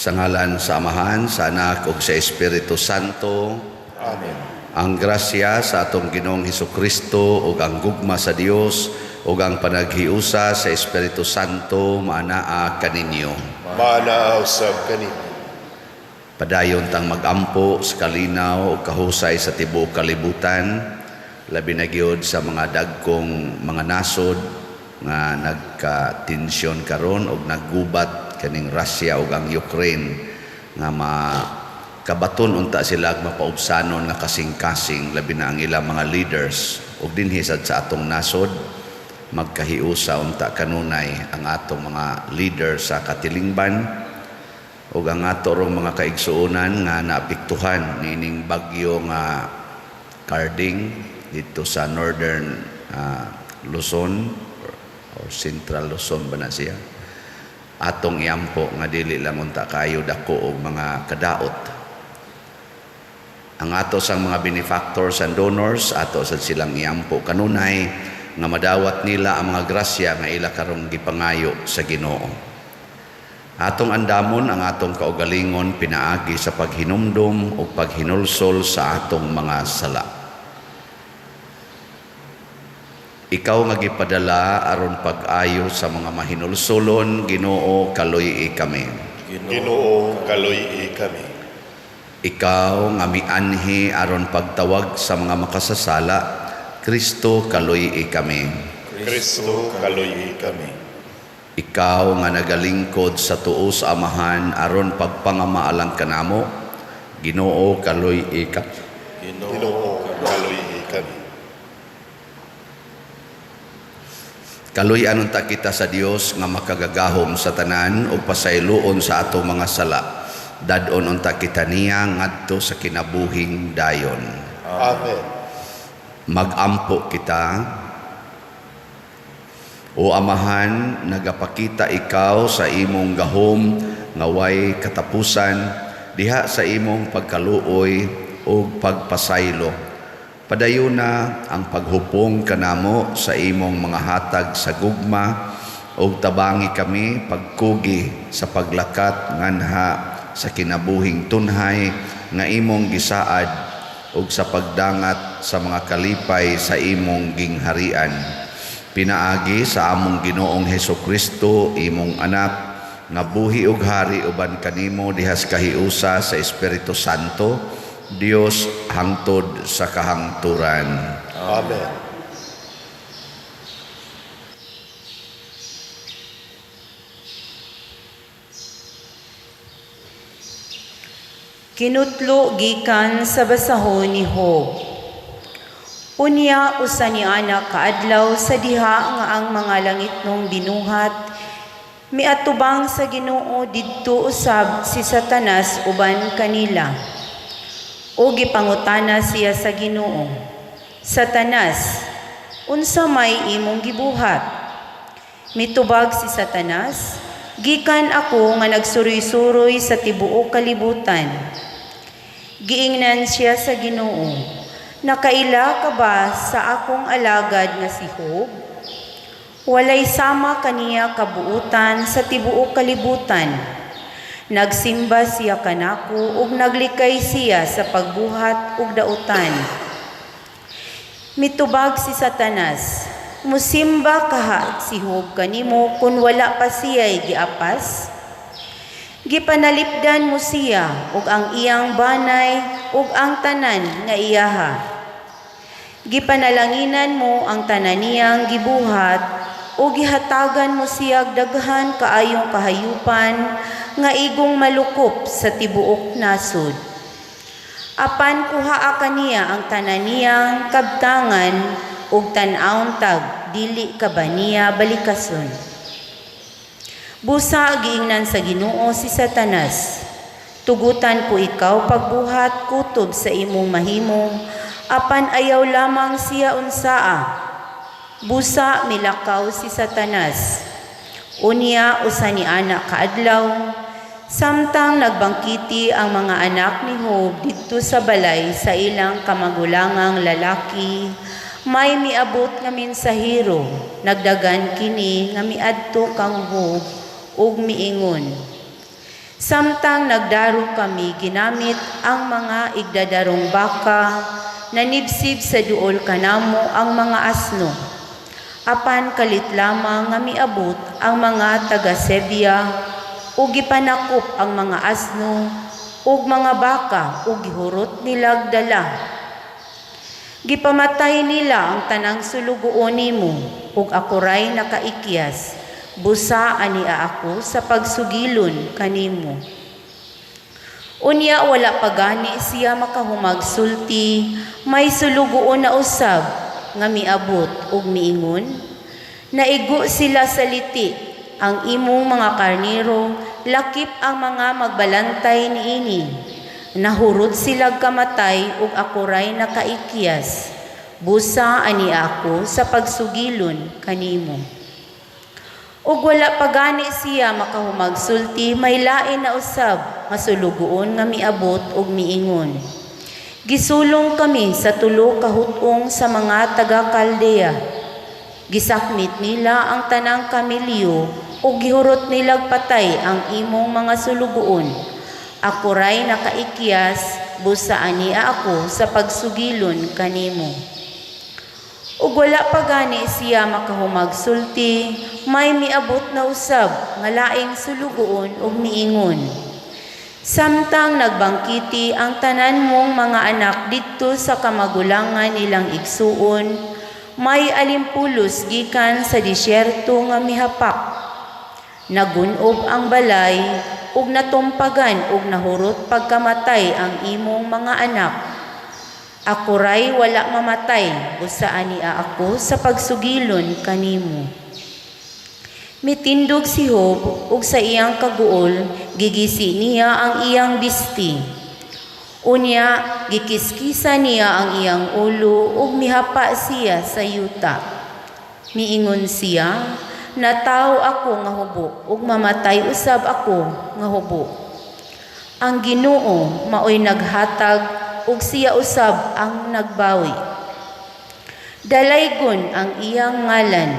Sa ngalan sa Amahan, sa Anak ug sa Espiritu Santo. Amen. Ang grasya sa atong Ginoong Hesukristo ug ang gugma sa Dios ug ang panaghiusa sa Espiritu Santo maanaa kaninyo. Maanaa usab kanimo. Padayon tang magampo sa kalinaw ug kahusay sa tibuok kalibutan, labi na gyud sa mga dagkong mga nasod nga nagka-tensyon karon ug naggubat kaning Russia ug ang Ukraine nga makabaton unta sila ug mapaubsanon nga kasing-kasing, labi na ang ilang mga leaders, ug dinhi sad sa atong nasod magkahiusa unta kanunay ang atong mga leader sa katilingban ug ang ato rong mga kaigsuonan nga naapektuhan niining bagyo nga Karding dito sa Northern Luzon or Central Luzon ba na siya. Atong iampo nga dili lang unta kayo dako og mga kadaot. Ang ato sang mga benefactors and donors, ato sad silang iampo kanunay nga madawat nila ang mga grasya nga ila karong gipangayo sa Ginoo. Atong andamon ang atong kaugalingon pinaagi sa paghinumdum ug paghinulsol sa atong mga sala. Ikaw nga gipadala aron pag-ayo sa mga mahinulsolon, Ginoo, kaluy-i kami. Ginoo, kaluy-i kami. Ikaw nga mianhi aron pagtawag sa mga makasasala, Kristo, kaluy-i kami. Kristo, kaluy-i kami. Ikaw nga nagalingkod sa tuo sa Amahan aron pagpangamaalang kanamo, Ginoo, kaluy-i kami. Ginoo, kaluy-i kami. Kaluy-an unta kita sa Dios nga makagagahom sa tanan ug pasayloon sa atong mga sala. Dad-on unta kita niya ngadto sa kinabuhing dayon. Amen. Magampo kita. O Amahan, nagapakita ikaw sa imong gahom nga way katapusan diha sa imong pagkaluoy ug pagpasaylo. Padayuna ang paghupong kanamo sa imong mga hatag sa gugma ug tabangi kami pagkugi sa paglakat nganha sa kinabuhing tunhay nga imong gisaad ug sa pagdangat sa mga kalipay sa imong gingharian. Pinaagi sa among Ginoong Hesukristo, imong anak, nga buhi ug hari uban kanimo dihas kahiusa sa Espiritu Santo, Dios hangtod sa kahangturan. Amen. Kinutlo gikan sa basahon ni Job. Unya usa ni ana kaadlaw sa diha nga ang mga langitnong binuhat, miatubang sa Ginoo didto usab si Satanas uban kanila. O gipangutana siya sa Ginoo, Satanas, unsa may imong gibuhat? Mitubag si Satanas, gikan ako nga nagsuroy-suroy sa tibuok kalibutan. Giingnan siya sa Ginoo, nakaila ka ba sa akong alagad nga si Job? Walay sama kaniya kabuutan sa tibuok kalibutan. Nagsimba siya kanako ug naglikay siya sa pagbuhat og dautan. Mitubag si Satanas, musimba kaha si Job kanimo kun wala pa siya'y giapas? Gipanalipdan mo siya ug ang iyang banay ug ang tanan nga iyaha. Gipanalanginan mo ang tanan niyang gibuhat ug gihatagan mo siya daghan kaayong kahayupan nga igong malukop sa tibuok nasod. Apan kuhaa kaniya ang tanan niyang kabtangan ug tan-awon tag dili ka ba niya balikason. Busa giingnan sa Ginoo si Satanas, tugutan ko ikaw pagbuhat kutob sa imong mahimo, apan ayaw lamang siya unsaa. Busa milakaw si Satanas. Unya usa ni ana kaadlaw, samtang nagbangkiti ang mga anak ni Job didto sa balay sa ilang kamagulangang lalaki, may miabot nga mensahero, nagdagan kini nga miadto kang Job ug miingon, Samtang nagdaro kami, ginamit ang mga igdadarong baka, nanibsib sa duol kanamo ang mga asno. Apan kalit lamang nga miabot ang mga taga-Sebia ug gipanakop ang mga asno ug mga baka ug gihurot nilag dala. Gipamatay nila ang tanang sulugoon nimo ug ako ray nakaikyas. Busa ania ako sa pagsugilon kanimo. Unya wala pa gani siya makahumagsulti, may sulugoon na usab nga miabot ug miingon, naigo sila sa liti ang imong mga karniro, lakip ang mga magbalantay niini. Nahurot sila kamatay ug ako ray nakaikyas. Busa ani ako sa pagsugilon kanimo. Ug wala pa gani siya makahumagsulti, may lain na usab nga sulugoon nga miabot ug miingon, gisulong kami sa tulo ka hut-ong sa mga taga-Kaldea. Gisakmit nila ang tanang kamelyo ug gihurot nilag patay ang imong mga sulugoon. Ako ray nakaikyas, busa ania ako sa pagsugilon kanimo. Ug wala pa gani siya makahumagsulti, may miabot na usab nga laing sulugoon ug miingon, samtang nagbangkiti ang tanan mong mga anak didto sa kamagulangan nilang igsuon, may alimpulos gikan sa disyerto nga mihapak. Nagunob ang balay ug natumpagan ug nahurot pagkamatay ang imong mga anak. Ako ray wala mamatay, busa ania ako sa pagsugilon kanimo. Mitindog si Job ug sa iyang kaguol gigisi niya ang iyang bisti. Unya gikiskisa niya ang iyang ulo ug mihapa siya sa yuta. Miingon siya, natawo ako nga hubo ug mamatay usab ako nga hubo. Ang Ginoo maoy naghatag ug siya usab ang nagbawi. Dalaygon ang iyang ngalan.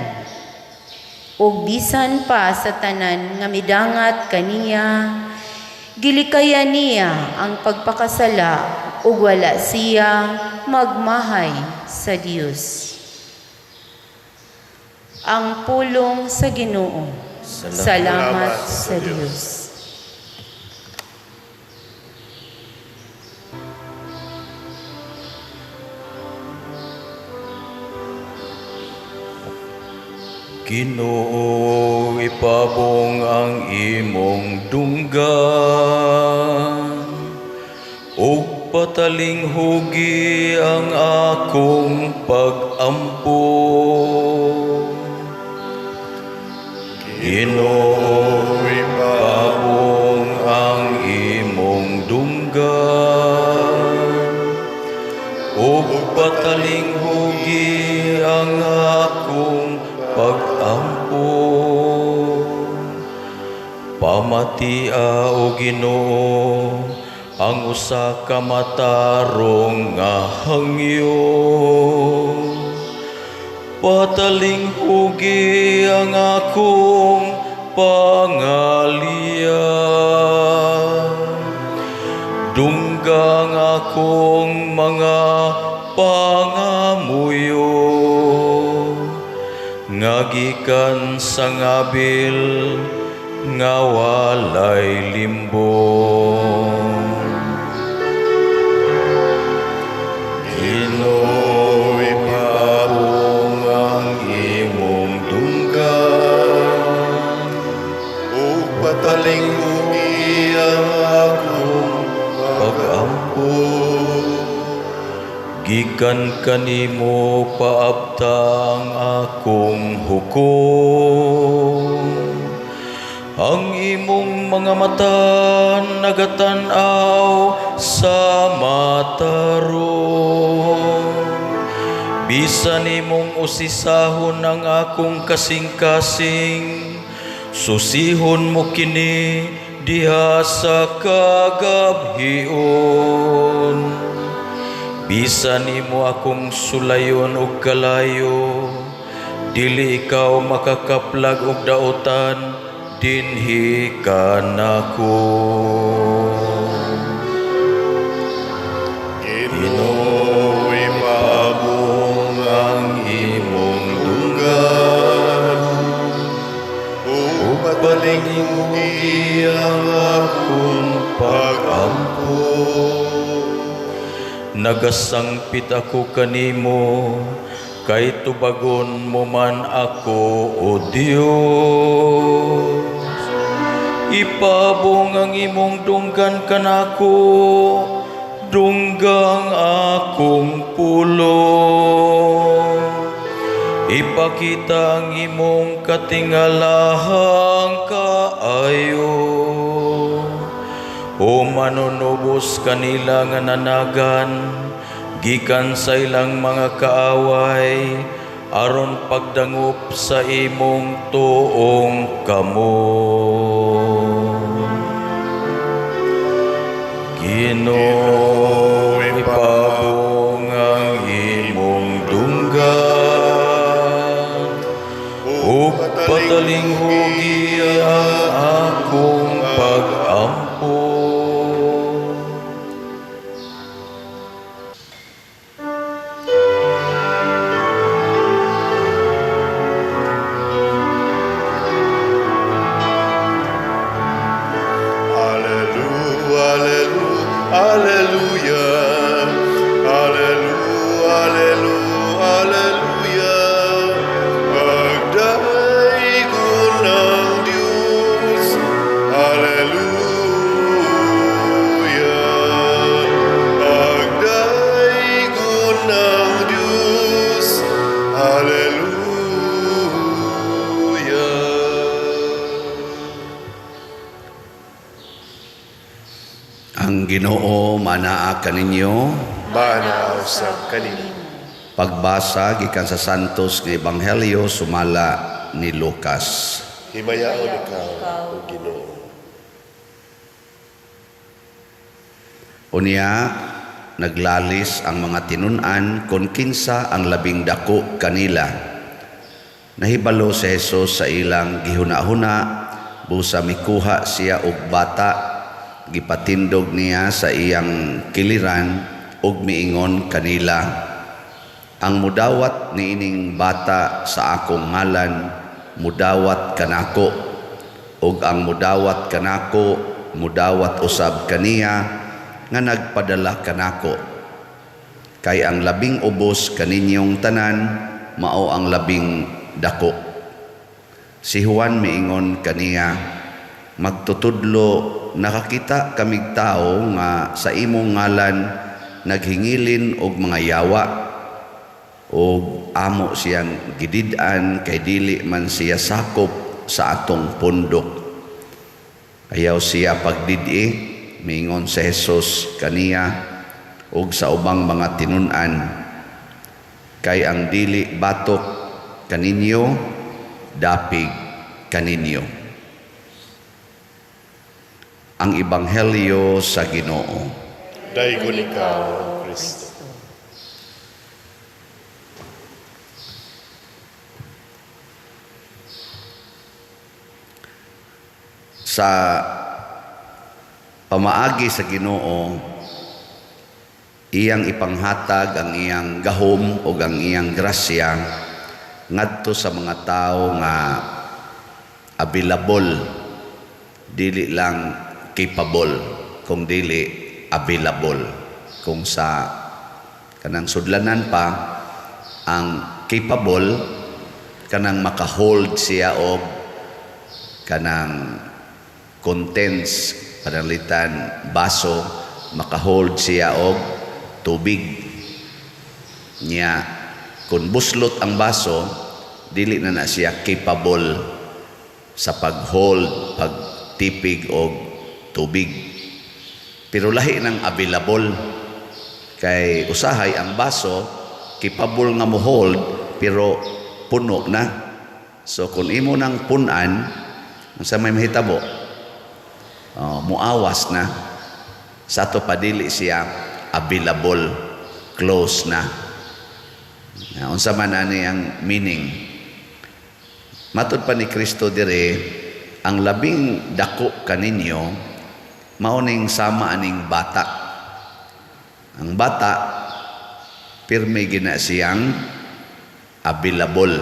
Ug bisan pa sa tanan nga midangat kaniya, gilikayan niya ang pagpakasala ug wala siya magmahay sa Dios. Ang pulong sa Ginoo. Salamat sa Dios. Ginoo, ipabong ang imong dunggan ug patalinghugi ang akong pag-ampo. Ginoo, ipabong ang imong dunggan ug patalinghugi ang akong pag-ampo. Pamatia, o Ginoo, ang usa ka matarong nga hangyo. Patalinghugi ang akong pangalia. Dunggang akong mga pangamuyo, nga gikan sa ngabil nga walay limbong. Ginoo, ipabong ang imong dunggan ug patalinghugi ang akong pag-ampo. Gikan kanimo paabtang akong hukom. Ang imong mga mata nagatan-aw sa matarong. Bisan imong usisahon ang akong kasing-kasing, susihon mo kini diha sa kagabhion. Bisan nimo akong sulayon og kalayo, dili ikaw makakaplag og daotan dinhi kanako. Ginoo, ipabong ang imong dunggan ug patalinghugi ang akong pag-ampo. Nagasangpit ako kanimo, kay tubagon mo man ako, O Dios. Ipabong ang imong dunggan kanako, dunggang akong pulong. Ipakita ang imong katingalahang kaayo. O manunubos kanila nga nanagan, gikan sa ilang mga kaaway, aron pagdangop sa imong tuong kamot. Ginoo, ipabong ang imong dunggan ug patalinghugi ang akong pag-ampo. Alleluia, alleluia, alleluia, alleluia, alleluia, alleluia. Pagdaygon ang Diyos, alleluia. Pagdaygon ang Diyos, alleluia. Ang Ginoo manaa kaninyo. Maanaa usab kanimo. Pagbasa gikan sa Santos nga Ebanghelyo sumala ni Lucas. Himayaon ikaw, O Ginoo. Unya naglalis ang mga tinun-an kon kinsa ang labing dako kanila. Nahibalo si Jesus sa ilang gihuna-huna, busa mikuha siya og bata, gipatindog niya sa iyang kiliran ug miingon kanila, ang mudawat niining bata sa akong ngalan, mudawat kanako, ug ang mudawat kanako, mudawat usab kaniya nga nagpadala kanako. Kay ang labing ubos kaninyong tanan, mao ang labing dako. Si Juan miingon kaniya, magtutudlo, nakakita kamig tawo nga sa imong ngalan naghingilin og mga yawa, og amo siyang gidid-an kay dili man siya sakop sa atong pundok. Ayaw siya pagdid-i, miingon si Jesus kaniya og sa ubang mga tinun-an, kay ang dili batok kaninyo, dapig kaninyo. Ang Ebanghelyo sa Ginoo. Daygon ikaw, Kristo. Sa pamaagi sa Ginoo, iyang ipanghatag ang iyang gahom o ang iyang grasya ngadto sa mga tawo nga available, dili lang capable, kung dili available. Kung sa kanang sudlanan pa, ang capable kanang makahold siya og kanang contents, pananglitan baso, makahold siya og tubig niya. Kung buslot ang baso, dili na na siya capable sa pag-hold, pagtipig og tubig. Pero lahi ng available, kay usahay ang baso capable nga mo-hold pero puno na. So kung imo nang punan, unsa may mahitabo? Oh, muawas na. Sa ato pa dili siya available, close na. Na, unsa man ani ang meaning? Matud pa ni Kristo dire, Ang labing dako kaninyo mao ning sama aning bata. Ang bata pirmi gina siyang available.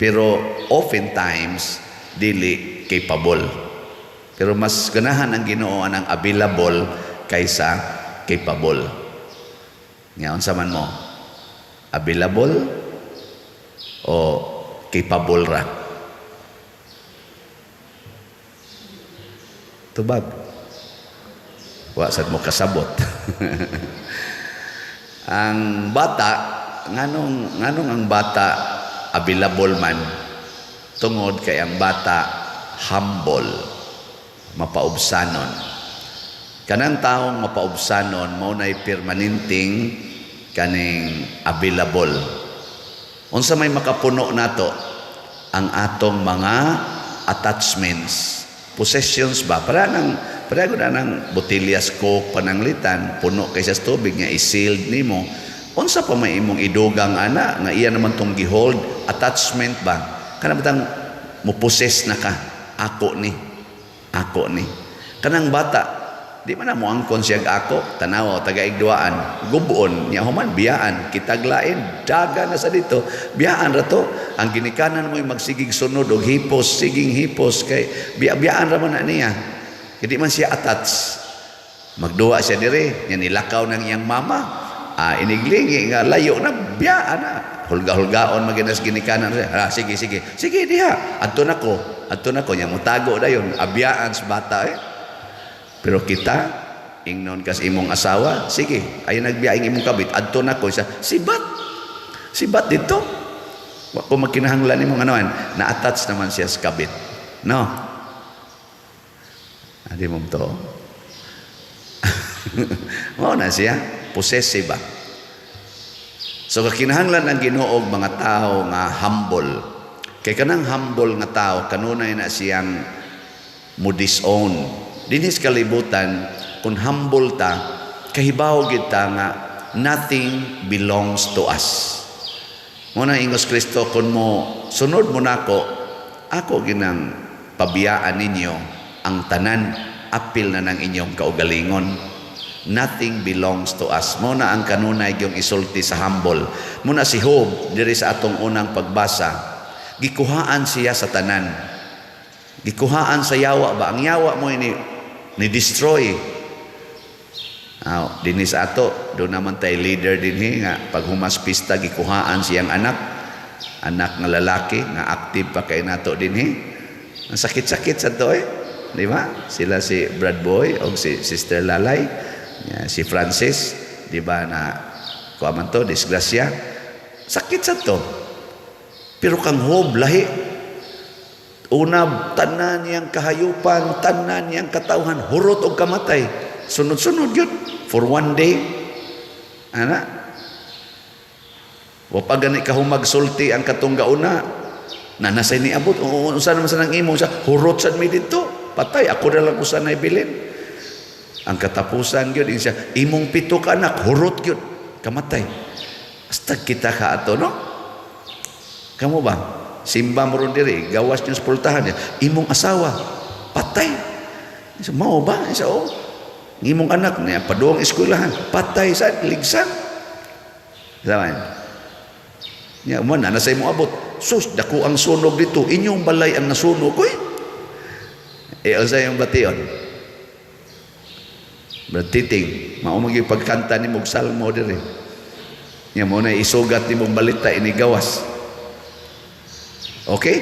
Pero oftentimes dili capable. Pero mas ganahan ang Ginoo anang available kaysa capable. Nga unsa man mo? Available o capable ra? Tubag. Wa sad mo kasabot. Ang bata, nganong ang bata available man? Tungod kay ang bata humble, mapaubsanon. Kanang taong mapaubsanon mao nay permanenteng kaning available. Unsa may makapuno nato? Ang atong mga attachments, possessions ba? Para na nang botellas Coke pananglitan, puno kay sa tubig nga i-sealed nimo. Unsa pa may imong idugang ana nga iya naman tong gihold, attachment ba? Kana bitang mo possess na ka, ako ni. Ako ni. Kanang bata, di man na mo angkon siyag ako, tanawa taga-igduaan, gubuon nya human biyaan, kitaglain, daga na sa dito, biyaan ra to. Ang ginikanan mo'y magsigig sunod og hipos, siging hipos kay biya-biyaan ra man na niya. Hindi man siya attached. Magduwa siya dire, nya nilakaw ng iyang mama. Iniglingi nga layo na biyaan na. Hulga-hulgaon maginas ginikanan siya. Sige, sige. Sige diha. Adto nako. Adto nako nya motago dayon. Abiyaan sa bata eh. Pero kita ingnon kas imong asawa, sige, ayo nagbiyaing imong kabit, adto nako siya. Sibat. Sibat dito. Wa ko magkinahanglan nimong anuan, na-attach naman siya sa kabit. No. Adi mo to. Mao na siya, possessive ba? So kakinahanglan ang Ginoo og mga tao nga humble. Kay kanang humble nga tao kanunay na siyang mo disown. Dinhi sa kalibutan, kung humble ta, kahibaw gid ta nga nothing belongs to us. Mo na ingos Kristo, kung mo sunod mo nako, ako ginang pabiyaan ninyo ang tanan, apil na ng inyong kaugalingon. Nothing belongs to us. Mo na ang kanunay yung isulti sa humble. Mo na si Job, diri sa atong unang pagbasa, gikuhaan siya sa tanan. Gikuhaan sa yawa ba? Ang yawa mo ini ni destroy. Aw, dinhi sa ato, do naman tay leader dinhi nga pag humas pista gikuhaan siyang anak, anak nga lalaki nga active pa kay nato dinhi. Ang sakit-sakit sa to eh. Di ba? Sila si Brad Boy o si Sister Lalay, si Francis, di ba na kuha man to, disgrasya. Sakit sa to. Pero kang Job, lahi. Una, tanan niyang kahayupan, tanan niyang katawhan, hurot og kamatay. Sunod-sunod yun. For one day. Ana. Wa pa gani ka humagsulti ang katong gauna. Na nasay niabot. Oo, unsa naman sa nang imo sa hurot sad mi didto. Patay ako na lang usa na ibilin. Ang katapusan gyud siya imong pito ka anak hurot gyud kamatay. Basta kita ka ato no. Kamo ba? Simba mo ron diri, gawas niyo sa pultahan niya. Imong asawa patay. Siya, mao ba? Siya, oh. Imong anak niya paduong eskwelahan, patay sa ligsan. Saman. Nya mo na nasa imong abot. Sus, dako ang sunog dito. Inyong balay ang nasunog. Uy. Eh, unsa yung bation? Brad Titing, mao man gyud pagkanta nimo og salmo diri. Nya mo na isugat nimong balita ini gawas. Okay?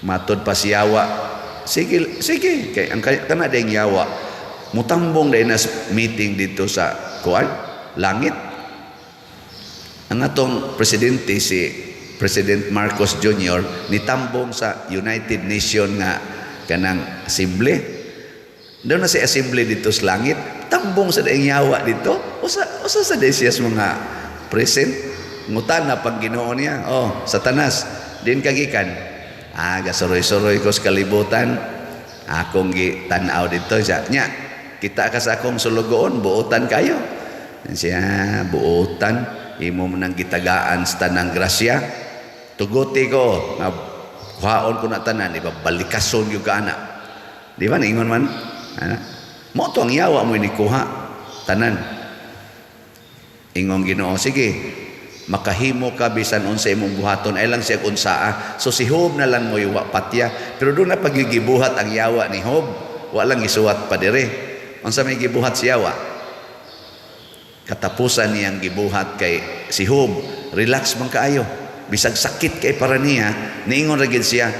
Matod pa siyawa. Sige, sige kay ang kana ding yawa. Mutambong dai na meeting dito sa kuan, langit. Ang atong presidente si President Marcos Jr. nitambong sa United Nation nga kanang assembly. Doon na si assembly dito sa langit, tambong sa daing yawa dito. Usa usa sa day siya sa mga present. Ngutan na pag Ginoo niya. Oh, Satanas, din kagikan. Ah, gasuroy-suroy ko sa kalibutan. Akong gi-tan-aw dito siya. Nya, kita ka sa akong sulugoon, buotan kayo. Siya, buotan. Imo man ang gitagaan sa tanang grasya. Tuguti ko nga Kuhaon ko na tanan, di ba? Balikason gyud ka ana. Di ba niingon man? Ana. Mao to ang yawa mo ni kuha tanan. Ingong Ginoo, sige, makahimo ka bisan unsa imong buhaton ay lang siya unsaa. So si Job na lang mo'y wa patya. Pero doon na pagigibuhat ang yawa ni Job, wa lang gisuwat pa dire. Unsa may gibuhat si yawa? Katapusan niyang gibuhat kay si Job, relax man kaayo. Bisag sakit kay para niya, niingon ra gid siya,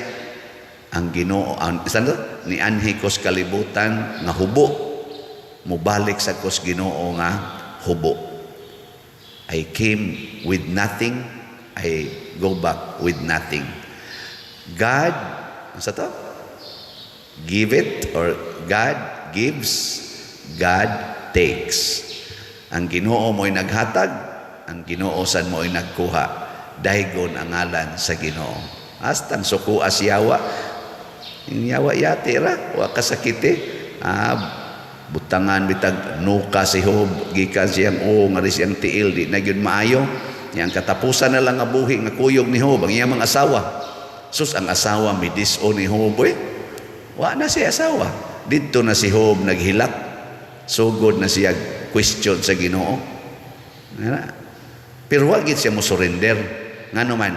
ang Ginoo ang isan to nianhi kos kalibutan nga hubo, mubalik sa kos Ginoo nga hubo. I came with nothing, I go back with nothing. God, sa to? Give it or God gives, God takes. Ang Ginoo mo'y naghatag, ang Ginoo san mo'y nagkuha. Daygon ang ngalan sa Ginoo. Hastang sukua siyawa, yung yawa yati ra, wa kasakiti. Ah, butangan bitag nuka si Job gikan siyang o nga siyang tiil di na gyud maayo. Yang katapusan na lang nga buhi nga kuyog ni Job ang iyang mga asawa. Sus, ang asawa midiso ni Job eh. Wa na siya asawa. Didto na si Job naghilak. Sugod na siya question sa Ginoo. Nga. Pero wa gid siya mo surrender. Ngano man,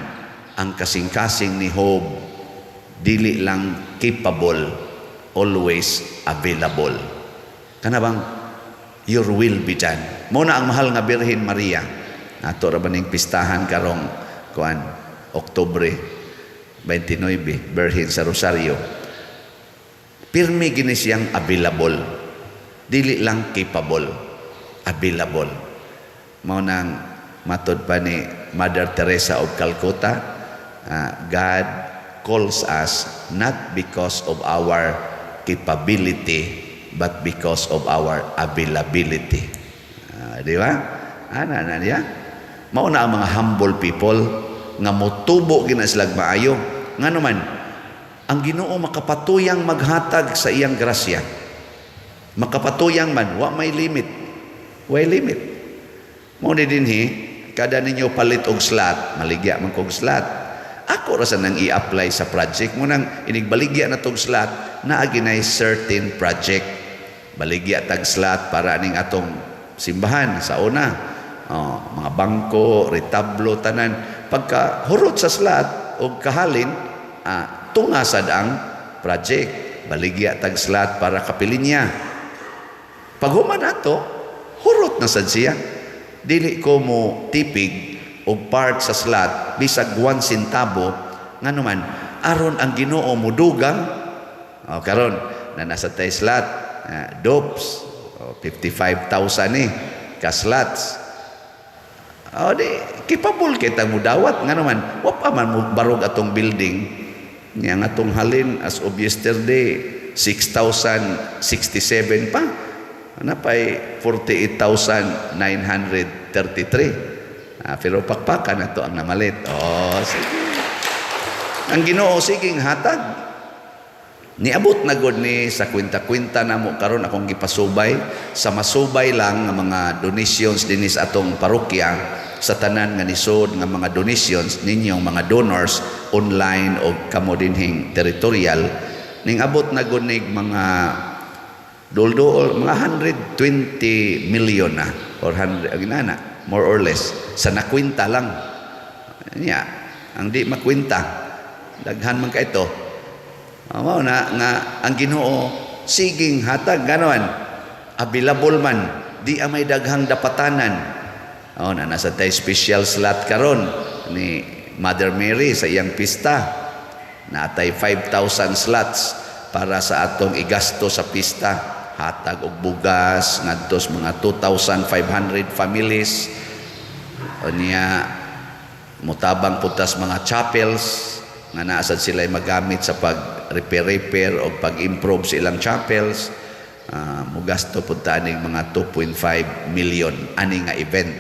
ang kasing-kasing ni Job dili lang capable, always available. Kana bang your will be done. Mo na ang mahal nga Birhen Maria. Ato ra ba ning pistahan karong kuan Oktubre 29, Birhen sa Rosario. Pirmi gini siyang available. Dili lang capable, available. Mao nang matod pa ni Mother Teresa of Calcutta, God calls us not because of our capability but because of our availability. Di ba? Ana na niya. Mao na ang mga humble people nga motubo gina sila maayo. Ngano man, ang Ginoo makapatuyang maghatag sa iyang grasya. Makapatuyang man, wa may limit. Way limit. Mao ni dinhi, kada ninyo palit og slot, maligya man kog slot. Ako ra sa nang i-apply sa project mo nang inigbaligya na tog slot, naa ginay certain project. Baligya tag slot para aning atong simbahan sa una. Oh, mga bangko, retablo, tanan. Pagka hurot sa slot o kahalin, tunga sad ang project. Baligya tag slot para kapilinya. Pag human ato, hurot na sad siya. Dili ko mo tipig og part sa slot bisag 1 centavo, ngano man aron ang Ginoo modugang. O karon na nasa tay slot, dopes, oh, 55,000 ni ka slots. O di capable kita mudawat, ngano man wa pa man mo barog atong building nya. Ang atong halin as of yesterday 6,067 pa na pay 48,933. Pero pakpakan na to ang namalit. Oh, sige. Ang Ginoo siging hatag. Niabot na gud ni sa kwenta-kwenta na mo karon akong gipasubay sa masubay lang nga mga donations dinhi sa atong parokya, sa tanan nga nisod nga mga donations ninyong mga donors online o kamo dinhing territorial, ning abot na gud nig mga dulduol mga 120 million na or 100 ginana, more or less, sa nakwenta lang niya. Ang di makwenta, daghan man ka ito. Mao na nga ang Ginoo siging hatag, ganon available man, di amay daghang dapatanan. Oh, na nasa tay special slot karon ni Mother Mary sa iyang pista. Natay 5,000 slots para sa atong igasto sa pista, hatag og bugas ngadto sa mga 2,500 families. Unya mutabang puntas mga chapels nga naa sad sila magamit sa pag repair repair o pag-improve sa ilang chapels. Mugasto pud ta aning mga 2.5 million ani nga event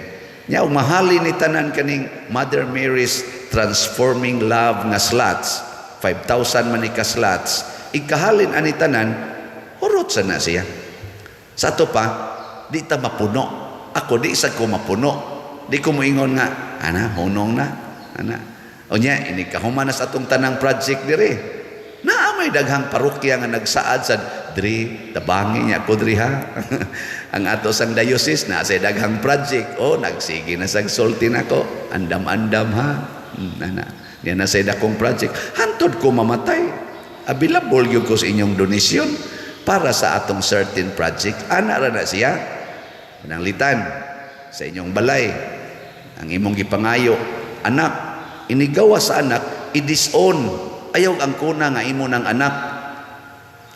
nya. Ug mahali ni tanan kaning Mother Mary's Transforming Love nga slots, 5,000 man ni ka slots, ikahalin ani tanan, hurot sa na siya. Sa ato pa di ta mapuno. Ako di sad ko mapuno, di ko moingon nga ana hunong na ana. Unya, inig kahuman na sa atong tanang project diri. Naa may daghang parokya nga nagsaad sa diri, tabangi niya ko diri ha. Ang ato sang diocese na sa daghang project. Oh, nagsige na sag sulti nako. Andam-andam ha. Ana. Niya na sa dakong project. Hantod ko mamatay. Available gyud ko sa inyong donasyon para sa atong certain project. Ana ra na siya. Pananglitan sa inyong balay. Ang imong gipangayo, anak, inigawa sa anak, i-disown. Ayaw ang kuna nga imo ng anak.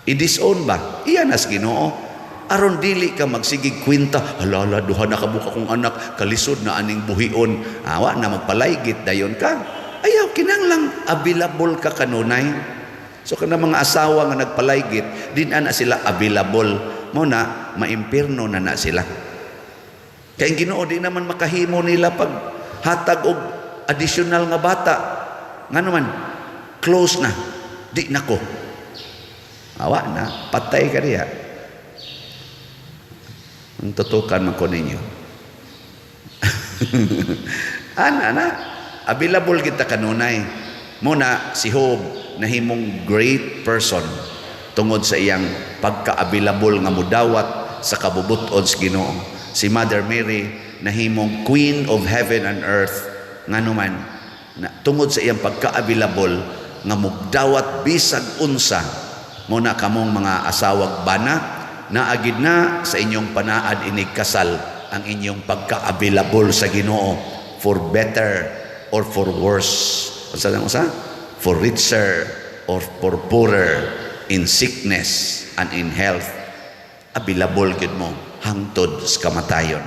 I-disown ba? Iya nas Ginoo. Aron dili ka magsigig kwenta, halala, duha na kabuok akong anak, kalisod na aning buhion. Awa na magpalaygit dayon ka. Ayaw, kinanglang available ka kanunay. So kana mga asawa nga nagpalaygit, di na na sila available. Mo na, maimpirno na na sila. Kay ang Ginoo di naman makahimo nila pag hatag og additional nga bata. Nga naman, close na. Di na ko. Awa na, patay ka diya. Ang tutukan man ko ninyo. Ana na, available kita kanunay. Muna si Job nahimong great person tungod sa iyang pagka-available nga mudawat sa kabubut-on sa Ginoo. Si Mother Mary nahimong Queen of Heaven and Earth nganuman na tungod sa iyang pagka-available nga mugdawat bisag unsa. Muna kamong mga asawag bana, naagid na sa inyong panaad inig kasal ang inyong pagka-available sa Ginoo, for better or for worse. Unsa lang usa? For richer or for poorer, in sickness and in health, available gid mo hangtod sa kamatayon.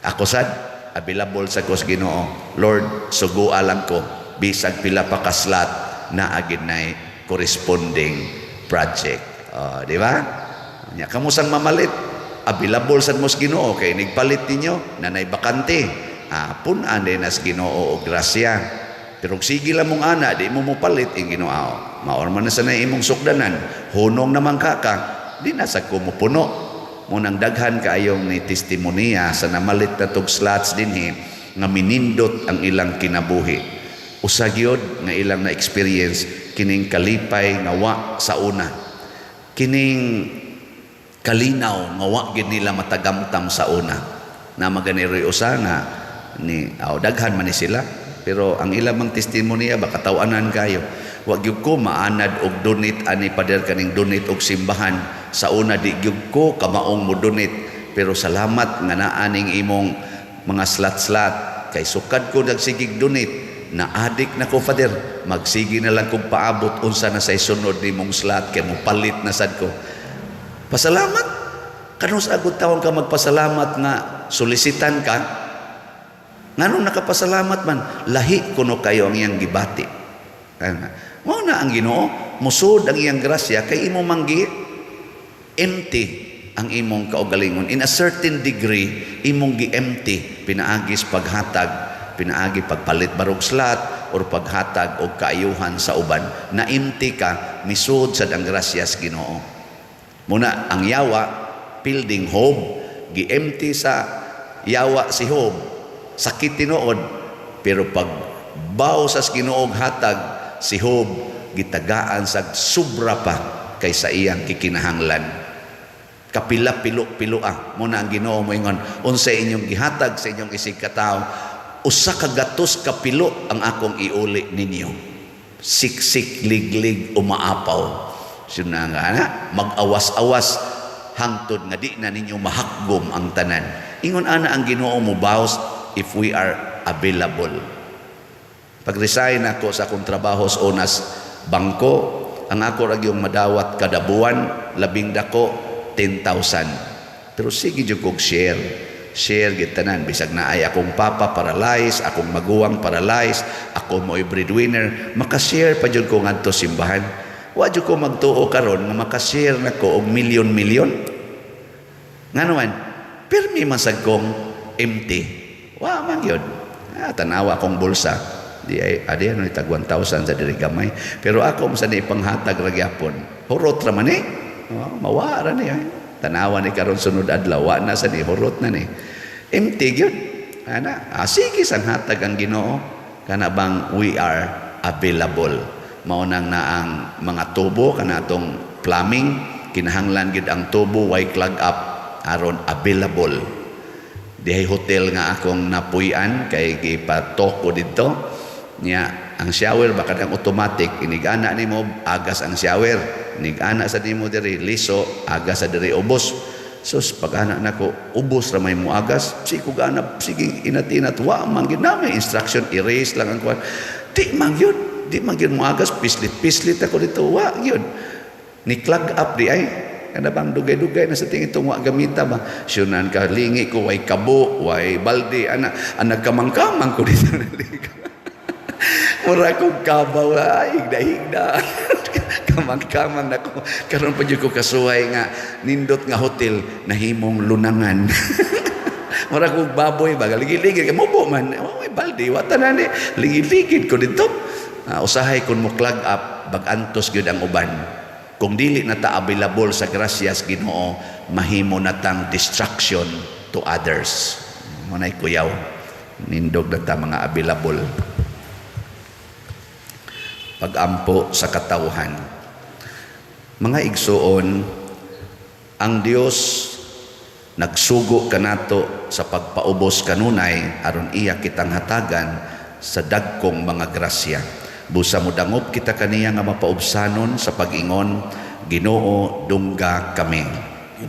Ako sad, available sa ko sa Ginoo. Lord, sugua lang ko bisag pila pa ka slot, naa gid nay corresponding project. Oh, di ba? Nya kamo sang mamalit, available sad mo sa Ginoo kay nigpalit ninyo nanay bakante. Ah, pun-an din nas Ginoo og grasya. Pero kung sige lang mong ana, di mo mopalit ing Ginoo. Maor man na sa na imong sukdanan, hunong naman ka ka, di na sa ko mopuno. Munang daghan kaayong ni testimonya sa namalit na tug slots dinhi nga minindot ang ilang kinabuhi. Usa gyud nga ilang na experience kining kalipay nga wa sa una. Kining kalinaw nga wa gid nila matagamtam sa una. Na maganiroy usa nga ni aw, daghan man ni sila, pero ang ilang mang testimonya ba, katawanan kayo. Wa gyud ko maanad og donate ani, pader, kaning donate og simbahan. Sa una di gyud ko kamaong mo donate, pero salamat nga naa ning imong mga slot-slot kay sukad ko nagsigig donate, na adik na ko, Father. Magsige na lang kong paabot unsa na say sunod nimong slot kay mo palit na sad ko. Pasalamat kanus agud tawon ka magpasalamat nga solisitan ka. Nganong nakapasalamat man, lahi kuno kayo ang iyang gibati. Mao na ang Ginoo musod ang iyang grasya kay imo manggi empty ang imong kaugalingon. In a certain degree, imong gi-empty pinaagis paghatag, pinaagi pagpalit barog slot or paghatag og kaayuhan sa uban. Na empty ka, misud sad ang grasya sa Ginoo. Muna ang yawa building Job, gi-empty sa yawa si Job, sakit tinuod, pero pag baw sa Ginoo hatag, si Job gitagaan sa sobra pa kaysa iyang kikinahanglan. Kapila pilo-pilo ah. Muna ang Ginoo moingon, unsa inyong gihatag sa inyong isig katawo, usa ka gatos ka pilo ang akong iuli ninyo. Siksik, liglig, umaapaw. Sino nga na mag-awas-awas hangtod nga di na ninyo mahakgom ang tanan. Ingon ana ang Ginoo mo baws if we are available. Pag-resign ako sa akong trabaho sa unas bangko, ang ako ra yung madawat kada buwan, labing dako, 10,000. Pero sige jud kog share. Share gid tanan, bisag naay akong papa paralyzed, akong maguwang paralyzed, ako mo'y breadwinner, makashare pa jud ko ngadto simbahan. Wa jud ko magtuo karon nga makashare nako og milyon-milyon. Ngano man, pirmi man sad kong empty. Wa man gyud. Ah, tanawa akong bulsa. Di ay adi ano tag 1,000 sa diri gamay. Pero ako mo sa ni panghatag ra gyapon. Hurot ra man eh. Oh, mawa ra ni ay. Tanawa ni karon sunod adlaw wa na sa ni, hurot na ni. Empty gyud. Ana, ah, sige sang hatag ang Ginoo. Kana bang we are available. Mao nang naang mga tubo kana atong plumbing, kinahanglan gid ang tubo way clog up aron available. Dihay hotel nga akong napuy-an kay gipatok ko didto. Nya ang shower ba kanang automatic, inig-ana nimo agas ang shower, inig-ana sa nimo diri liso, agas sa diri ubos. Sus, pag-ana nako, ubos ra may muagas. Sige ko gana, sige inat-inat, wa man gyud na may instruction, erase lang ang kuan. Di man gyud, di man gyud muagas, pislit-pislit ako dito, wa gyud. Ni clog up di ay. Kana bang dugay-dugay na sa tingin itong wa gamita ba? Syunan ka, lingi ko, way kabo, way balde, ana, ana kamang-kamang ko dito naligo. Mura kong kabaw, ay, higda-higda. Kamang-kamang na ko. Karon pa jud ko kasuhay nga nindot nga hotel nahimong lunangan. Mura kong baboy ba, ligid-ligid, mubo man, way balde, wa tanan ni, ligid-ligid ko dito. Usahay kun mo clog up, bag-antos gyud ang uban. Kung dili na ta available sa grasyas Ginoo, mahimo na tang destruction to others. Mo nay kuyaw. Nindog na ta mga available. Pagampo sa katawhan. Mga igsuon, ang Dios nagsugo kanato sa pagpaubos kanunay aron iya kitang hatagan sa dagkong mga grasya. Busa modangop kita kaniya nga mapaubsanon sa pag-ingon, Ginoo, dungga kami.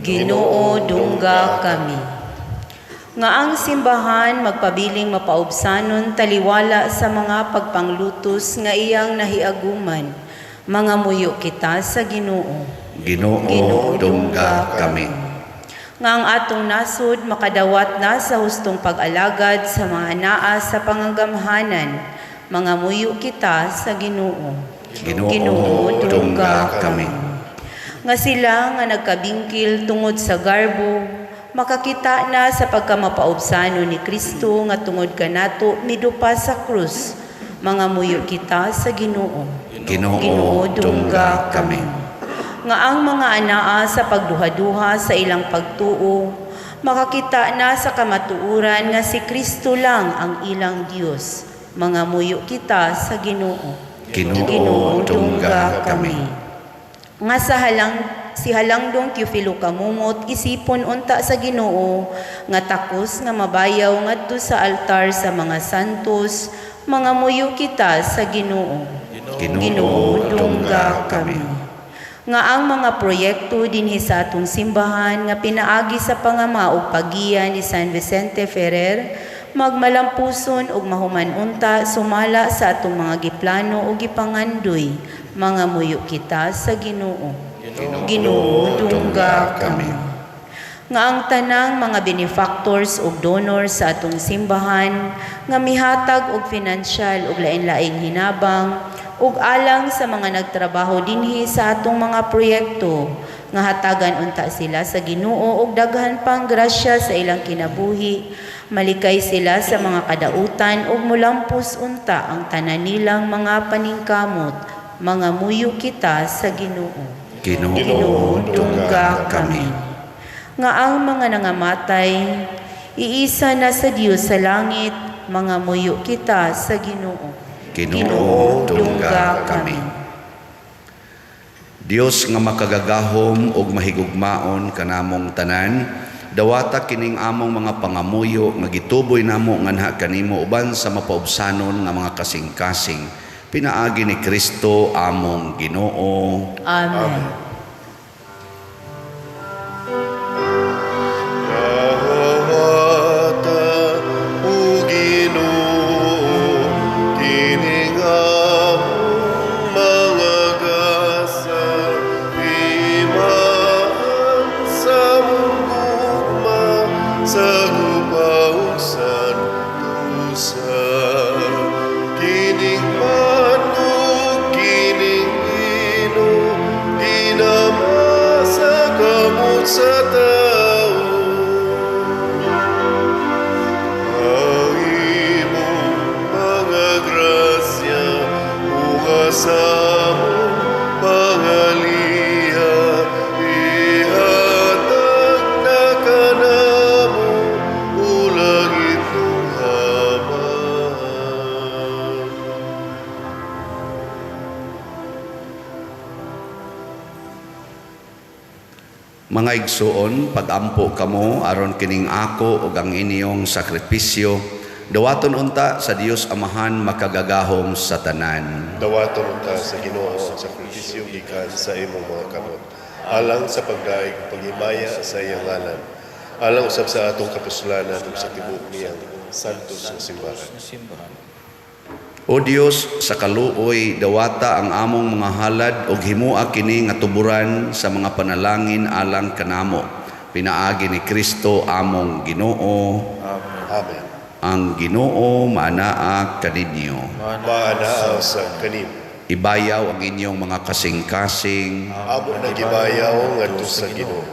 Ginoo, dungga kami. Nga ang simbahan magpabiling mapaubsanon taliwala sa mga pagpanglutos nga iyang nahiaguman. Mangamuyo kita sa Ginoo. Ginoo, dungga kami. Nga ang atong nasod makadawat na sa hustong pag-alagad sa mga anaa sa pangagamhanan. Mangamuyo kita sa Ginoo. Ginoo, dungga kami. Nga sila nga nagkabingkil tungod sa garbo, makakita na sa pagkamapaubsano ni Kristo nga tungod kanato midupa sa krus. Mangamuyo kita sa Ginoo. Ginoo, dungga kami. Nga ang mga anaa sa pagduha-duha sa ilang pagtuo, makakita na sa kamatuoran nga si Kristo lang ang ilang Dios. Mangamuyo kita sa Ginoo. Ginoo, dungga kami. Nga sa halang si Halangdong Teofilo Camomot isipon unta sa Ginoo nga takos nga mabayaw ngadto sa altar sa mga santos, mangamuyo kita sa Ginoo. Ginoo, dungga kami. Nga ang mga proyekto dinhi sa atong simbahan nga pinaagi sa pangama ug paggiya ni San Vicente Ferrer magmalampuson ug mahuman unta sumala sa atong mga giplano ug gipangandoy, mangamuyo kita sa Ginoo. Ginoo, dungga kami. Nga ang tanang mga benefactors ug donors sa atong simbahan nga mihatag og financial ug lain-laing hinabang ug alang sa mga nagtrabaho dinhi sa atong mga proyekto, nga hatagan unta sila sa Ginoo og daghan pang grasya sa ilang kinabuhi, malikay sila sa mga kadautan ug mulampos unta ang tanan nilang mga paningkamot, mangamuyo kita sa Ginoo. Ginoo, dungga kami. Nga ang mga nangamatay, iisa na sa Dios sa langit, mangamuyo kita sa Ginoo. Ginoo, dungga kami. Dios nga makagagahom ug mahigugmaon kanamong tanan, dawata kining among mga pangamuyo nga gituboy namo nganha kanimo uban sa mapaubsanon nga mga kasing-kasing, pinaagi ni Kristo among Ginoo. Amen. Dawata, o Ginoo, kining among mga gasa, imaan sa among gugma, sa guba ug santusa. Kining pan ug kining bino, ginama sa kamot sa tao. Ang imong mga grasya, unga sa among pangaliya, ihatag na kanamo, o langitnong Amahan. Mga igsuon, pagampo kamo aron kining ako ug ang inyong sakripisyo dawaton unta sa Dios Amahan makagagahom sa tanan. Dawaton unta sa Ginoo ang sakripisyo gikan sa imong mga kamot, alang sa pagdaig ug paghimaya sa iyang ngalan, alang usab sa atong kapuslanan ug sa tibuok niyang santos nga simbahan. O Dios, sa kaluoy dawata ang among mga halad ug himoa kini nga tuburan sa mga panalangin alang kanamo. Pinaagi ni Kristo among Ginoo. Amen. Amen. Ang Ginoo maanaa kaninyo. Maanaa sa kanimo. Ibayaw ang inyong mga kasing-kasing. Amo nagibayaw ngadto sa Ginoo.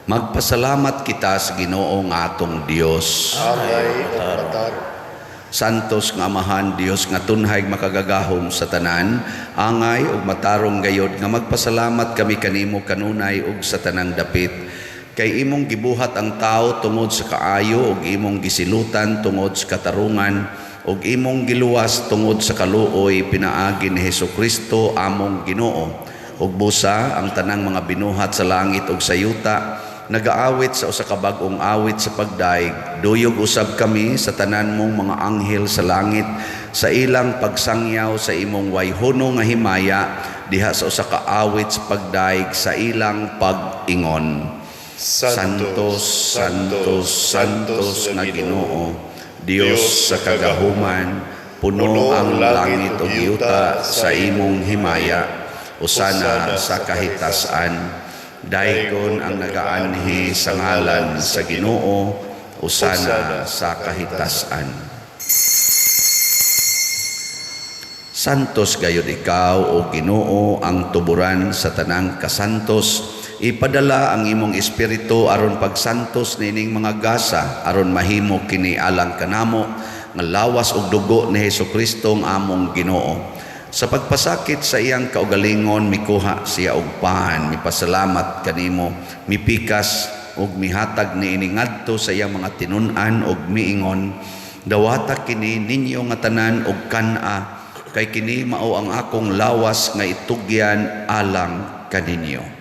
Magpasalamat kita sa Ginoo nga atong Dios. Angay ug matarong. Santos nga Amahan, Dios nga tunhay makagagahom sa tanan, angay ug matarong gayod nga magpasalamat kami kanimo kanunay ug sa tanang dapit. Kay imong gibuhat ang tao tungod sa kaayo ug imong gisilutan tungod sa katarungan ug imong giluwas tungod sa kaluoy pinaagi ni Hesukristo among Ginoo. Ug busa ang tanang mga binuhat sa langit ug sa yuta nagaawit sa usa ka bag-ong awit sa pagdaig. Duyog usab kami sa tanan mong mga anghel sa langit sa ilang pagsangyaw sa imong wayhono nga himaya diha sa usa ka awit sa pagdaig sa ilang pag-ingon. Santos, Santos, Santos nga Ginoo, Dios sa kagahuman, puno ang langit ug yuta sa imong himaya, usana sa kahitasan. Daygon ang nagaanhi sa ngalan sa Ginoo, usana sa kahitasan. Santos gayud ikaw, o Ginoo, ang tuburan sa tanang kasantos. Ipadala ang imong espiritu aron pagsantos nining mga gasa, aron mahimo kini alang kanamo nga lawas ug dugo ni Hesukristo ang among Ginoo. Sa pagpasakit sa iyang kaugalingon, mikuha siya og pan, mipasalamat kanimo, mipikas ug mihatag niini ngadto sa iyang mga tinun-an ug miingon, dawata kini ninyo nga tanan og kan-a, kay kini mao ang akong lawas nga itugyan alang kaninyo.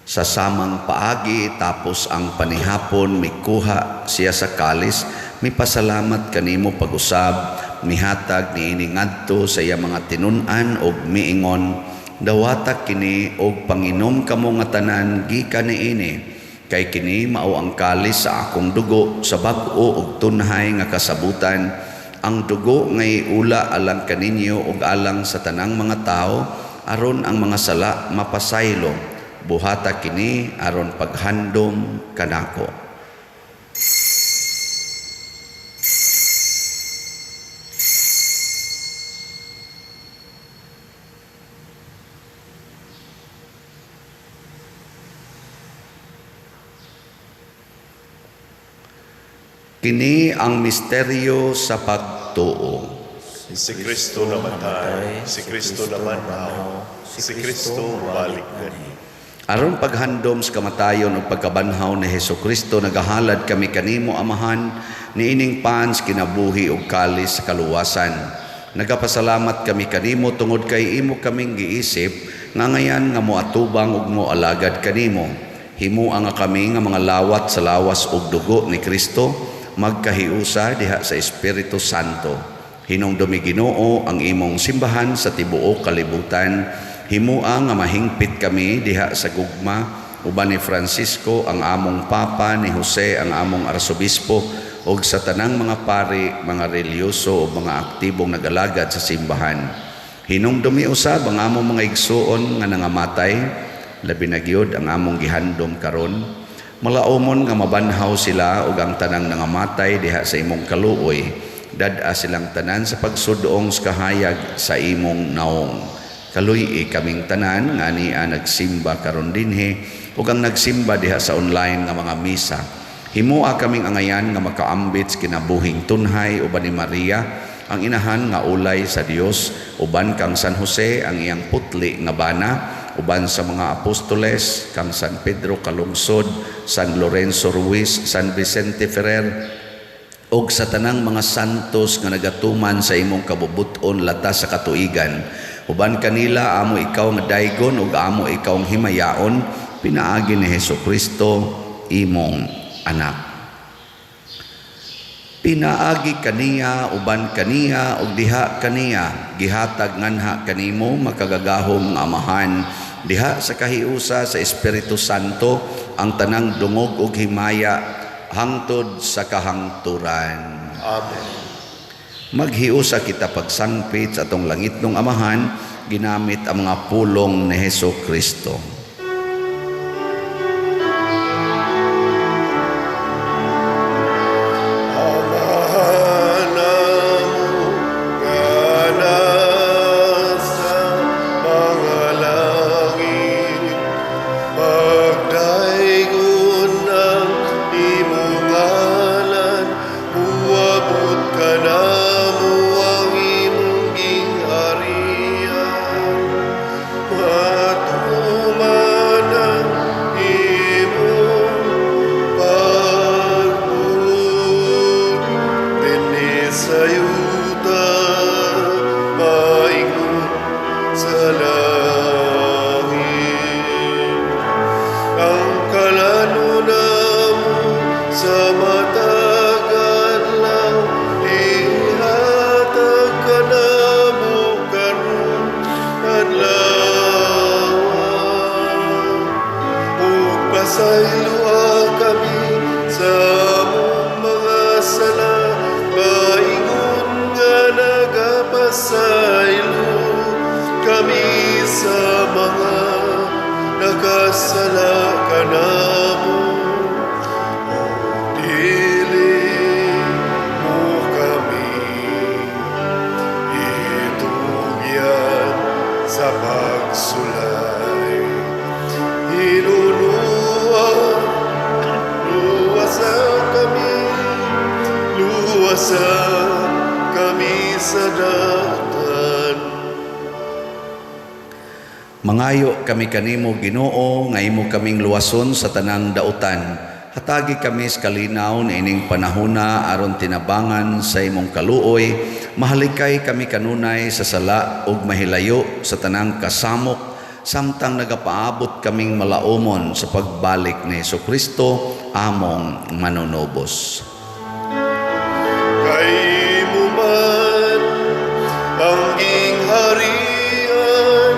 Sa samang paagi, tapos ang panihapon, mikuha siya sa kalis, mipasalamat kanimo pag-usab, mihatag niini ngadto sa iya mga tinun-an og miingon, dawata kini og panginom kamo nga tanan gikan niini, kay kini mao ang kalis sa akong dugo sa bag-o og tunhay nga kasabutan, ang dugo nga iula alang kaninyo og alang sa tanang mga tawo, aron ang mga sala mapasaylo. Buhata kini aron paghandom kanako. Kini ang misteryo sa pagtuo. Si Kristo namatay, si Kristo namanhaw, si Kristo balik gani. Aron paghandom sa kamatayon ug pagkabanhaw ni Hesukristo, nagahalad kami kanimo, Amahan, niining pans kinabuhi ug kalis sa kaluwasan. Nagapasalamat kami kanimo tungod kay imo kaming giisip nga ngayan nga moatubang ug moalagad kanimo. Himua nga kami nga mga lawat sa lawas ug dugo ni Kristo, magkahiusa diha sa Espiritu Santo. Hinumdumi Ginoo ang imong simbahan sa tibuok kalibutan. Himua nga mahingpit kami diha sa gugma uban ni Francisco ang among Papa, ni Jose ang among Arsobispo, ug sa tanang mga pari, mga relihiyoso ug mga aktibong nagalagad sa simbahan. Hinumdumi usab ang among mga igsuon nga nangamatay, labi na gyud ang among gihandom karon. Malaumon nga mabanhaw sila ug ang tanang nangamatay diha sa imong kaluoy. Dad-a silang tanan sa pagsudong sa kahayag sa imong naong. Kaluy-i kaming tanan nga ania nagsimba karon dinhi ug ang nagsimba diha sa online nga mga misa. Himua kaming angayan nga makaambit sa kinabuhing tunhay uban ni Maria, ang inahan nga ulay sa Dios, uban kang San Jose ang iyang putli nga bana, uban sa mga apostoles kang San Pedro Calungsod, San Lorenzo Ruiz, San Vicente Ferrer ug sa tanang mga santos nga nagatuman sa imong kabubut-on latas sa katuigan. Uban kanila amo ikaw nga daygon ug amo ikaw ang himayaon pinaagi ni Hesukristo imong anak. Pinaagi kaniya, uban kaniya ug diha kaniya gihatag nganha kanimo makagagahom nga Amahan diha sa kahiusa sa Espiritu Santo ang tanang dungog ug himaya hangtod sa kahangturan. Amen. Maghiusa kita pagsangpit sa atong langitnong Amahan ginamit ang mga pulong ni Hesus Kristo. Amahan namo nga nasa mga langit, pagdaygon ang imong ngalan, muabot kanamo ang imong gingharian. Matuman ang imong pagbuot dinhi sa yuta, maingon sa langit. Ang kalanon namo sa matag adlaw, ihatag kanamo karon adlaw. Ug pasayloa kami sa among mga sala, maingon nga nagapasaylo kami sa mga nakasala kanamo. Ug dili mo kami itugyan sa pagsulay. Hinunua, luwasa kami, luwasa kami sa dautan. Mangayo kami kanimo Ginoo nga imo kaming luwason sa tanang dautan. Hatagi kami sa kalinaw niining panahona aron tinabangan sa imong kaluoy. Mahalikay kami kanunay sa sala ug mahilayo sa tanang kasamok samtang nagapaabot kaming malaumon sa pagbalik ni Hesukristo among manunubos. Kay imo man ang gingharian,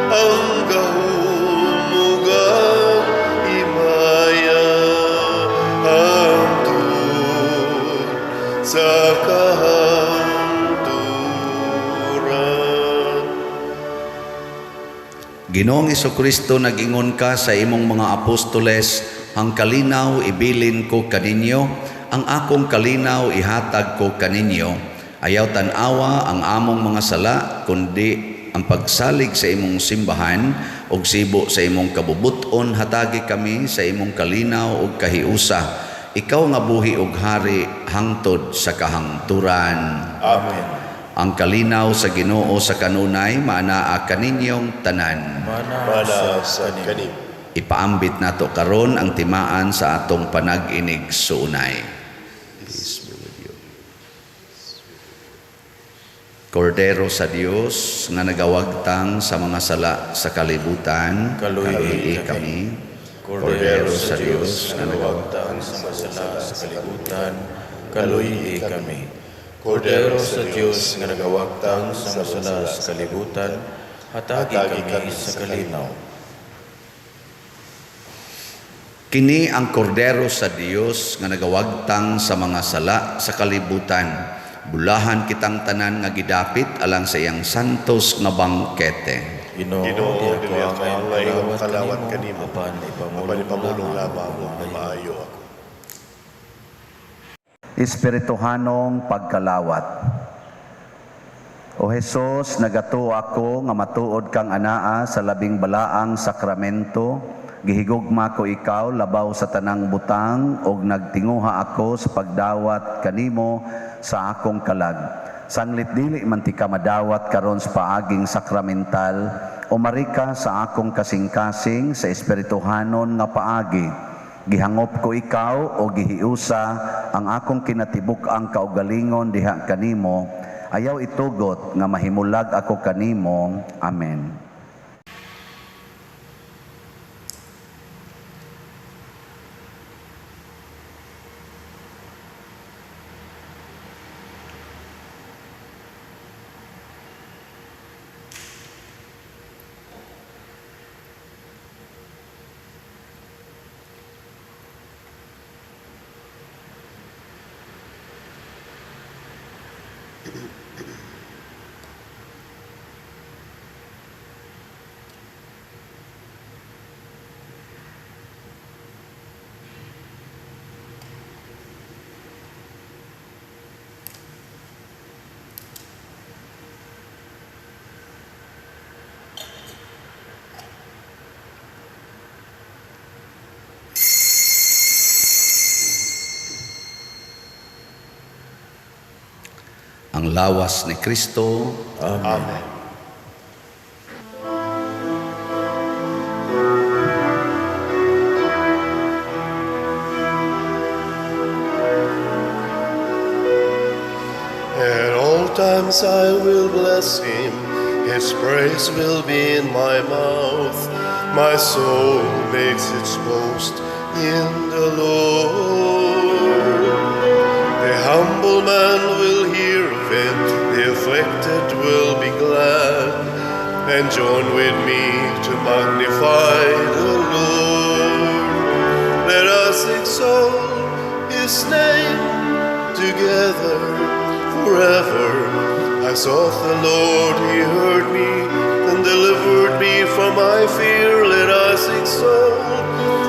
ang gahom ug ang himaya, hangtod sa kahangturan. Ginoong Hesukristo, nag-ingon ka sa imong mga apostoles, ang kalinaw ibilin ko kaninyo, ang akong kalinaw ihatag ko kaninyo. Ayaw tan-awa ang among mga sala, kundi ang pagsalig sa imong simbahan ug sibo sa imong kabubut-on, hatagi kami sa imong kalinaw ug kahiusa. Ikaw nga buhi ug hari hangtod sa kahangturan. Amen. Ang kalinaw sa Ginoo sa kanunay maanaa kaninyong tanan. Mana sa kanimo. Ipaambit nato karon ang timaan sa atong panag-inig suunay. Peace be with you. Kordero sa Dios nga nagawagtang sa mga sala sa kalibutan, Kaluy-i kami. Kordero sa Dios nga nagawagtang sa mga sala sa kalibutan, kaluy-i kami. Kordero sa Dios nga nagawagtang sa mga sala sa kalibutan, hatagi kami sa kalinaw. Kini ang kordero sa Dios nga nagawagtang sa mga sala sa kalibutan. Bulahan kitang tanan nga gidapit alang sa iyang santos nga bangkete. Ginoo, Ginoo, di dili ako ako angay angay nga makalawat makalawat kanimo, kanimo, apan apan ipamulong ipamulong lamang lamang ang ang maayo. maayo ako. Espirituhanong pagkalawat. O Hesus, nagatuo ako nga matuod kang anaa sa labing balaang sakramento. Gihigugma ko ikaw labaw sa tanang butang ug nagtinguha ako sa pagdawat kanimo sa akong kalag. Sanglit dili man tika madawat karon sa paaging sakramental, umarika sa akong kasing-kasing sa espirituhanon nga paagi. Gihangop ko ikaw o gihiusa ang akong kinatibuk-ang kaugalingon diha kanimo. Ayaw itugot nga mahimulag ako kanimo. Amen. Ang lawas ni Kristo. Amen. Amen. At all times I will bless him, his praise will be in my mouth. My soul makes its boast in the Lord. The humble man will hear of it, the afflicted will be glad, and join with me to magnify the Lord. Let us exalt his name together forever. I sought the Lord, he heard me, and delivered me from my fear. Let us exalt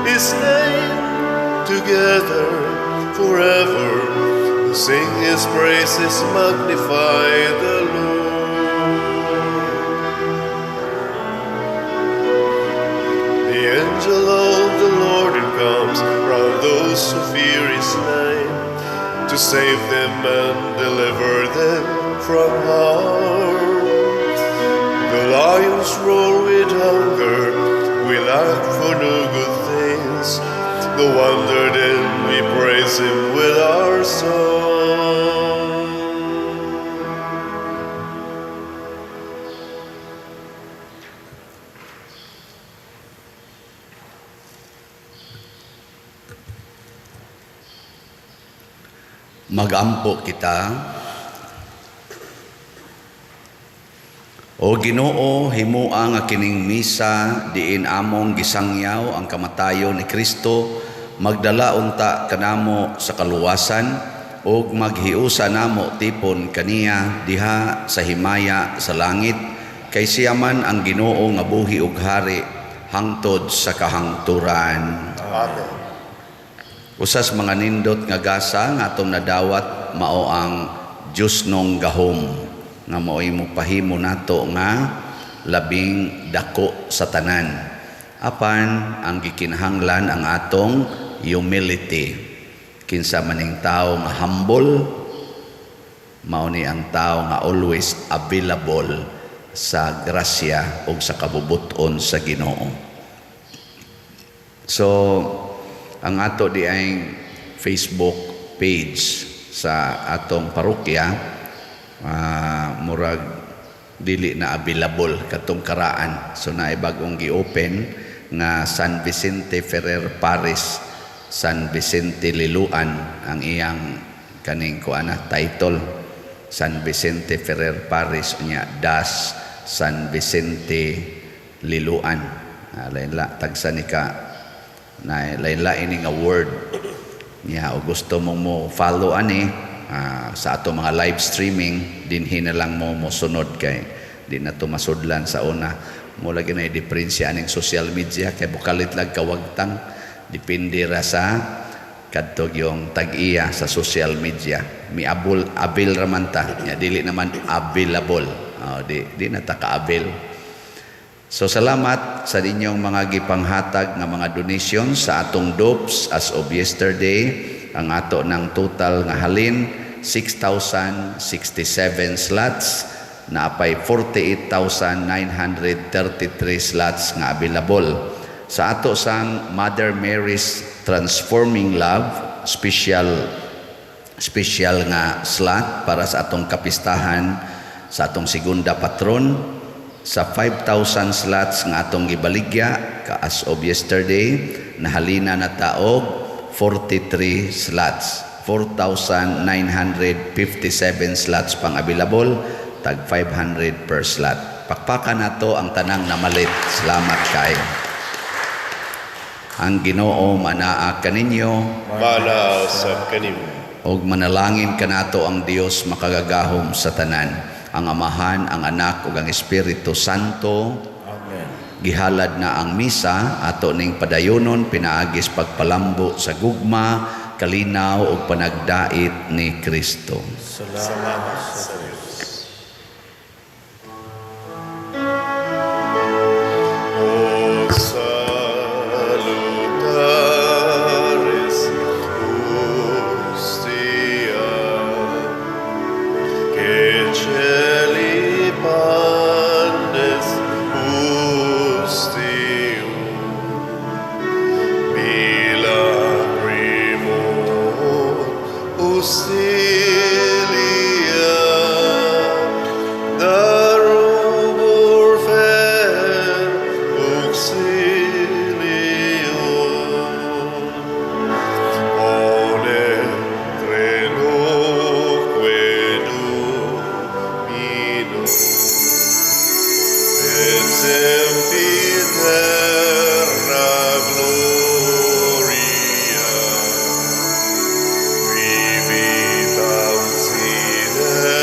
his name together forever. Sing his praises, magnify the Lord. The angel of the Lord encamps round those who fear his name, to save them and deliver them from harm. The lions roar with hunger, we lack for no good things. No wonder then we praise him with our song. Magampo kita. O Ginoo, himua nga kining misa diin among gisangyaw ang kamatayon ni Kristo, magdala unta kanamo sa kaluwasan ug maghiusa namo tipon kaniya diha sa himaya sa langit, kay siya man ang Ginoo nga buhi ug hari hangtod sa kahangturan. Amen. Usas mga nindot nga gasa nga atong nadawat mao ang Diyosnong gahom nga mao'y mopahimo nato nga labing dako sa tanan. Apan ang gikinahanglan ang atong humility. Kinsa maning tao nga humble, mao ni ang tao nga always available sa grasya ug sa kabubut-on sa Ginoo. So ang ato di ay Facebook page sa atong parokya, murag dili na available katong karaan. So naay bagong gi-open nga San Vicente Ferrer Parish, San Vicente Liloan ang iyang kaning kuana title, San Vicente Ferrer Parish nya dash San Vicente Liloan. Lain la tagsa ni ka na lain la ini nga word nya, o gusto mong mo follow ani sa ato mga live streaming, dinhi na lang mo mosunod kay di na to masudlan sa una. Mo lagi na diferensya aning social media kay bukalit lag kawagtang, depende ra sa kadtog yung tag-iya sa social media. Miabol abil ra man ta nya, dili naman available. Di na ta ka-avail. So salamat sa inyong mga gipanghatag nga mga donations sa atong dopes as of yesterday. Ang ato ng total nga halin 6,067 slots, naapay 48,933 slots nga available. Sa ato sang Mother Mary's Transforming Love, special special nga slot para sa atong kapistahan sa atong segunda patron, sa 5,000 slots nga atong gibaligya ka as of yesterday, nahalina na ta og 43 slots. 4,957 slots pang available, tag 500 per slot. Pakpakan nato ang tanang namalit. Salamat kaayo. Ang Ginoo manaa kaninyo. Manaa sab kanimo. Og manalangin kanato ang Dios makagagahom sa tanan, ang Amahan, ang Anak ug ang Espiritu Santo. Amen. Gihalad na ang misa, ato ning padayonon pinaagis pagpalambo sa gugma, kalinaw ug panagdait ni Kristo. Salamat sa Diyos. O salutaris hostia, che celi pandes ustium, milagrimo ustilia, da rubor fer auxilio. Pone treloque domino, et sempiterna gloria, qui vitam sine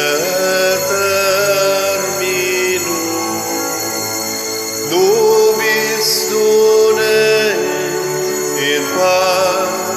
termino, nobis done in pace.